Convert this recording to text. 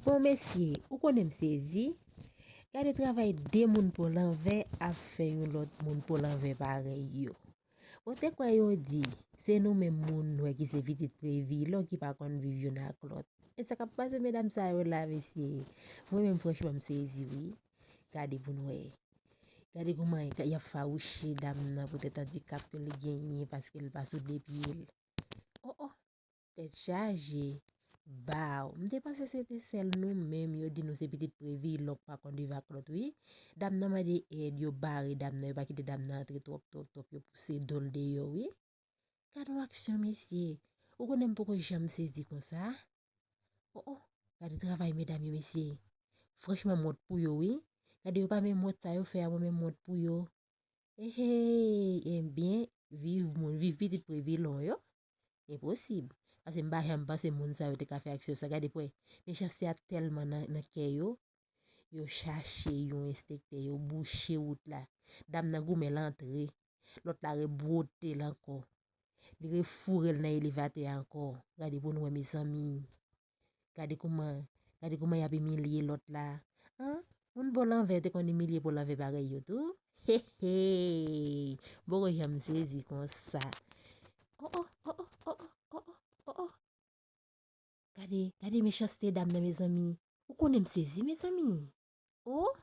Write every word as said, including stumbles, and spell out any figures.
Bon, mesye, ou konnen m sezi. Gade travay de moun po lanvè ap fè yon lòt moun po lanvè parèy yo. Bon, te kwè yo di, se nou menm moun nwè ki se pitit Previlon ki pa konn viv youn ak lòt. E sa k ap pase medam sa yo la, mesye? Mwen menm, franchman, m sezi, wi. Gade pou n wè. Gade kouman y ap fawouche dam nan poutèt andikap ke l genyen paske l pa sou de pye l. Oh, oh! Tèt chaje. Baw. M te panse se te sèl nou menm yo di nou se pitit Previlon k pa konn viv ak lòt, wi. Dam nan mande èd, yo bare dam nan, yo pa kite dam nan antre twòp, twòp, twòp, yo pouse do l deyò, wi. Gade yon aksyon, mesye. Ou konnen m poko janm sezi konsa. Oh, oh, gade travay medam yo, mesye. Franchman, m wont pou yo, wi. Gade yo pa menm wont sa yo fè a, mwen menm m wont pou yo. Ehey, ebyen, viv moun, viv pitit Previlon yo. Enposib. Paske m pa janm panse moun sa yo te ka fè aksyon sa. Gade pwè, mechanste a tèlman nan, nan kè yo, yo chache yon enspektè, yo bouche wout la. Dam nan goumen l antre, lòt la rebwote l ankò. Li refoure l nan elevatè a ankò. Gade pou n wè, mezanmi. Gade kouman, gade kouman y ap imilye lòt la. An? Moun po lanvè te konn imilye po lanvè parèy yo tou? He, he! M poko janm sezi konsa. Oh, oh, oh, oh, oh, oh, oh, oh, oh, oh. Gade, gade mechanste dam nan, mezanmi. Ou konnen m sezi, mezanmi. Oh,